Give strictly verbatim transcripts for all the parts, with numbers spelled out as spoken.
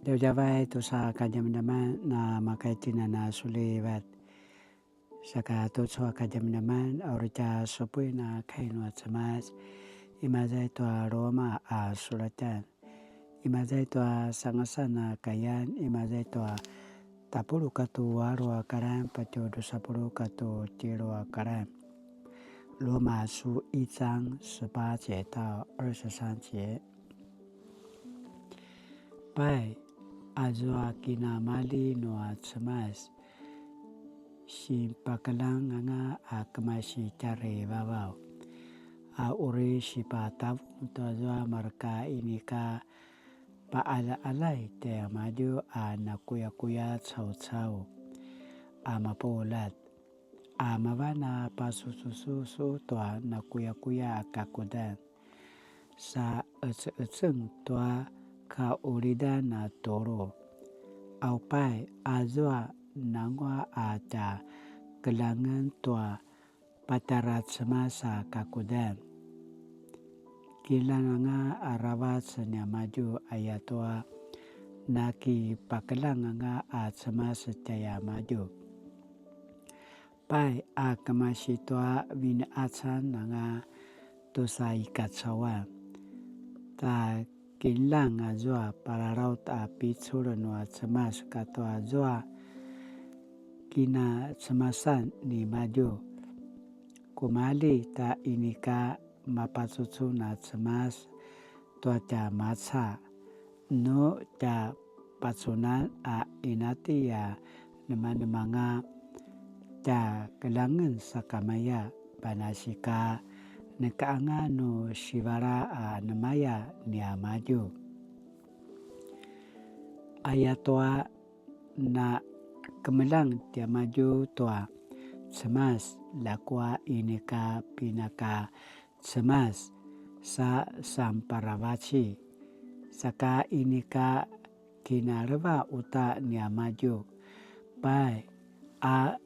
Djavadjavay tusa kadjamadjaman na makaitinan a sulivat. Saka tucu a kadjamadjaman a uri tja supuin a kai nua Cemas, imaza i tua Roma a sulatan, imaza i tua sangasan a kayan, imaza i tua tapuluq katua alu a karan patje drusa puluq katua tjelu a karan. 罗马书一章十八节到二十三节。 Pai, azua kinamali nua Cemas, sipakeljang anga a kemasi tjarivavaw, a uri sipatavung tuazua marka inika paqaljaqaljay tiamadju a nakuyakuya caucau a mapuljat, a mavan a pasusususu tua nakuyakuya a kakudan, sa ececeng tua kaulidan a tulu. Aupai, azua nanguaq a tja keljangen tua patjara Cemas a kakudan, kiljang anga aravac niamadju, ayatua nakipakeljang anga a Cemas tjaiamadju. Pai, a kemasi tua vinqacan anga tusa i kacauan, ta kiljang azua palalaut a picul nua Cemas katua zua kinacemasan nimadju. Kumalji ta inika mapacucun a Cemas tua tja maca, nu tja pacunan a inati a nemanemanga tja keljangen sakamaya, panasika neka anga nu sivala a nemaya niamadju. Ayatua na kemeljang tiamadju tua Cemas, ljakua inika pinaka Cemas sa samparavaci, saka inika kinaleva uta niamadju. Pai, a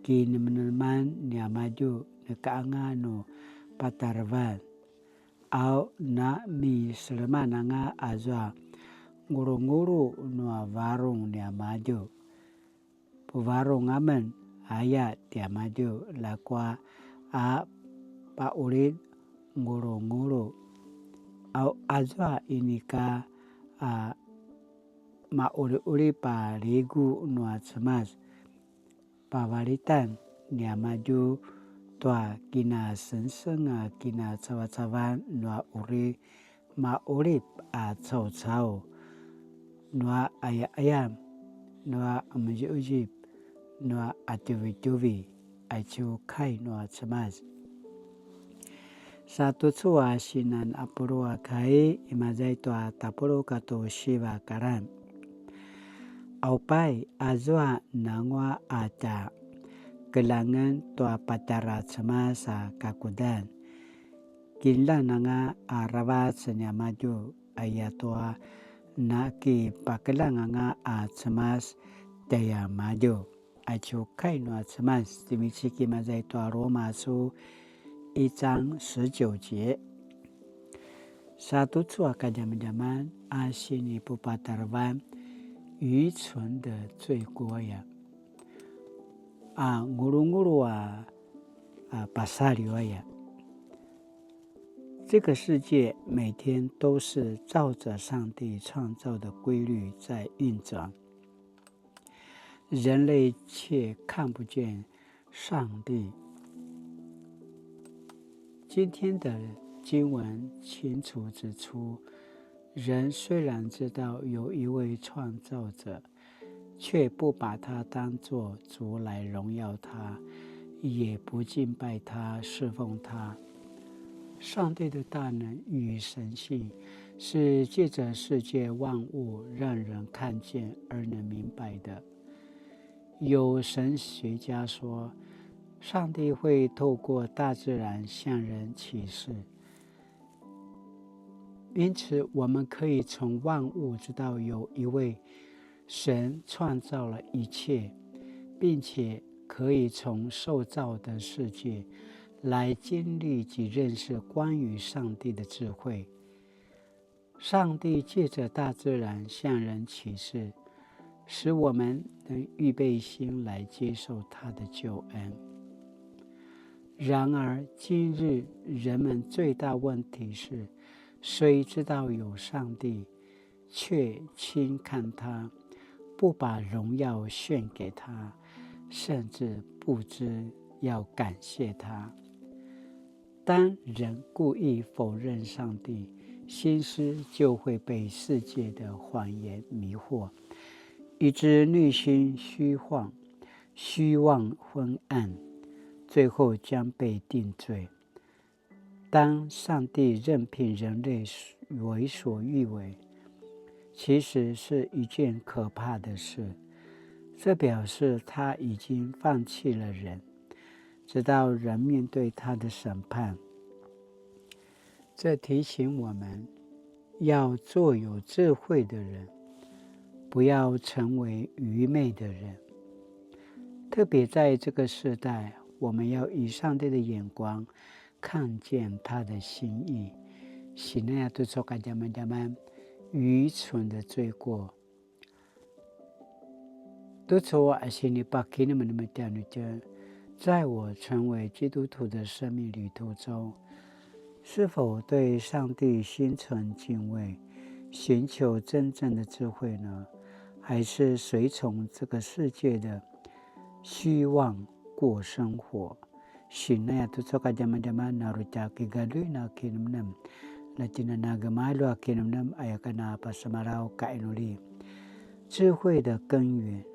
kinemeneman niamadju neka anga nu patarevan. Au na miseleman anga azua ngulungulu nua varung niamadju. Puvarung amen aya tiamadju, ljakua a paqulid ngulungulu. Au azua inika a maquliqulip a ligu nua Cemas, pavalitan niamadju tua kinasengseng a kinacavacavan nua uri maqulip a caucau, nua qayaqayam, nua qemuzipuzip, nua qatjuvitjuvi, aicu kai nua Cemas. Sa tucu a sinan qapulu a kai, imaza i tua tapuluq katua siva karan. Aupai, azua nanguaq a tja keljangen tua patjara Cemas a kakudan, kiljang anga aravac niamadju, ayatua nakipakeljang anga a Cemas tjaiamadju. Aicu kai nua Cemas, timicik imaza i tua Roma su 一章十九节. Sa tucu a kadjamadjaman a sinipupatarevan, 愚蠢的罪过 aya, a ngulungulu a, a pasaliw aya. 这个世界每天都是照着上帝创造的规律在运转，人类却看不见上帝。今天的经文清楚指出，人虽然知道有一位创造者， 却不把他当作主来荣耀他，也不敬拜他、侍奉他。上帝的大能与神性是借着世界万物让人看见而能明白的。有神学家说，上帝会透过大自然向人启示， 因此，我们可以从万物知道有一位神创造了一切，并且可以从受造的世界来经历及认识关于上帝的智慧。上帝借着大自然向人启示，使我们能预备心来接受他的救恩。然而，今日人们最大问题是，虽知道有上帝，却轻看他，不把荣耀献给他，甚至不知要感谢他。当人故意否认上帝，心思就会被世界的谎言迷惑，以致内心虚幻、虚妄昏暗，最后将被定罪。当上帝任凭人类为所欲为，其实是一件可怕的事。这表示他已经放弃了人，直到人面对他的审判。这提醒我们要做有智慧的人，不要成为愚昧的人。特别在这个时代，我们要以上帝的眼光看见他的心意。Sinaya tucu a kadjamadjaman, 愚蠢的罪过。Tucu a sinipakinemenem tjanuitjen, 在我成为基督徒的生命旅途中，是否对上帝心存敬畏，寻求真正的智慧呢？还是随从这个世界的虚妄过生活？Sinaya tucu a kadjamadjaman, na uri tja kigaljuin a kinemenem, la tjen a na gemalju a kinemenem, aya ken a pasemalaw ka inuli. 智慧的根源，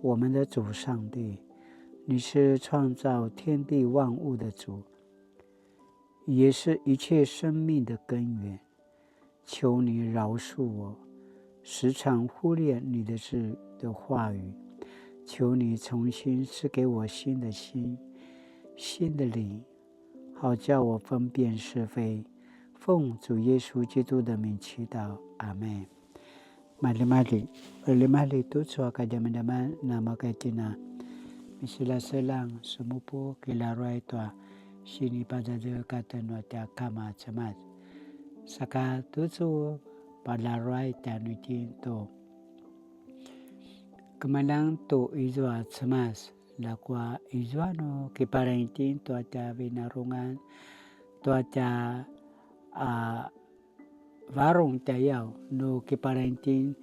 我们的主上帝，你是创造天地万物的主，也是一切生命的根源。求你饶恕我，时常忽略你的字的话语。求你重新赐给我新的心、新的灵，好叫我分辨是非。奉主耶稣基督的名祈祷，阿们。Maljimalji, maljimalji tucu a kadjamadjaman, na maka itjen a misilaselang semupu kilaruay tua sinipazazekatj nua tja Kama Cemas. Saka tucu palaruay tjanuitjen tu kemeljang tu izua Cemas, ljakua izua nu kipalaing itjen tua tja vinarungan, tua tja, a, varung tjayaw, nu kipalaing itjen,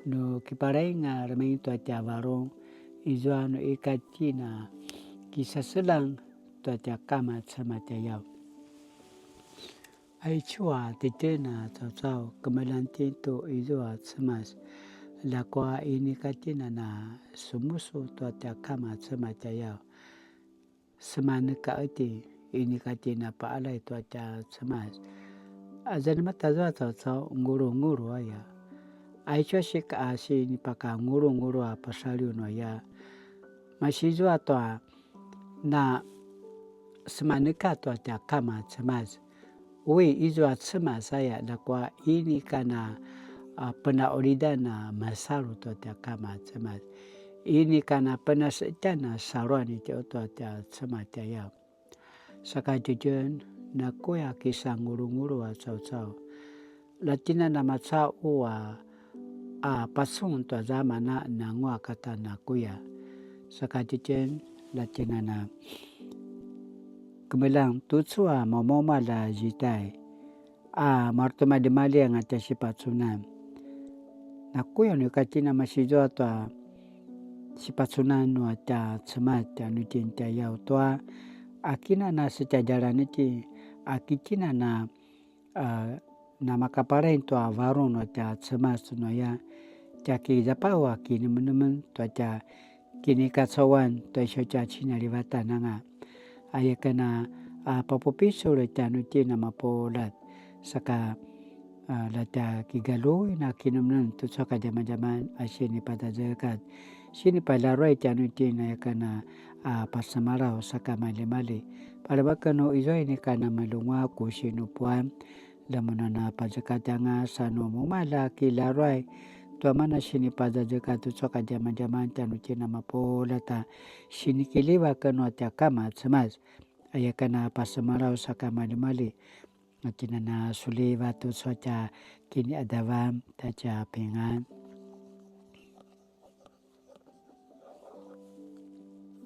nu kipalaing a remaing tua tja varung, izua nu ika itjen a kisaseljang tua tja Kama Cemas tjayaw. Aicu a titjen a caucau, kemeljang itjen tu izua Cemas, ljakua inika itjen a na sumusu tua tja Kama Cemas tjayaw. Semaneka itjen, inika itjen a paqaljay tua tja Cemas. Aza nema tazua caucau, ngulungulu aya. Aicu a sika a sinipakangulungulu a pasaliw nu aya. Masizua tua na semaneka tua tja Kama Cemas. Ui, izua Cemas aya, ljakua inika na, a, penaqulidan a masalu tua tja Kama Cemas. Inika na penasetjan a saluan itjen tua tja Cemas tjayaw. Saka tjitjen, nakuya kisangulungulu a caucau. La tjen a na macaqu a, a pacun tua zua mana nanguaq kata nakuya. Saka tjitjen, la tjen a na kemeljang tucu a maumaumalj a zidai, a maretimaljimalji anga tja sipacunan. Nakuya nu ika itjen a masizua tua sipacunan nua tja Cemas tjanuitjen tjayaw tua, a kina na setjadjalan itjen, a ki kina na a, namakapalaing tua varung nua tja Cemas nu aya, tja kizapaw a kinemenemen tua tja kinikacauan tua izua tja cinalivatan anga. Aya ken a, a, papupicul tjanuitjen a mapuljat, saka, a, la tja kigaljuin a kinemenem tucu a kadjamadjaman a sinipazazekatj, sinipalaruay tjanuitjen aya ken a, a, pasemalaw saka maljimalji. Paljevaken nu izua inika na malunguaq ku sinupuan, lamun a na pazekatj anga sa nu mumalj a kilaruay tua mana sinipazazekatj tucu a kadjamadjaman tjanuitjen a mapuljat a sinikiljivak nua tja Kama Cemas. Aya ken a pasemalaw saka maljimalji. Kinana suliva tucu a tja kiniadavan ta tja pingan.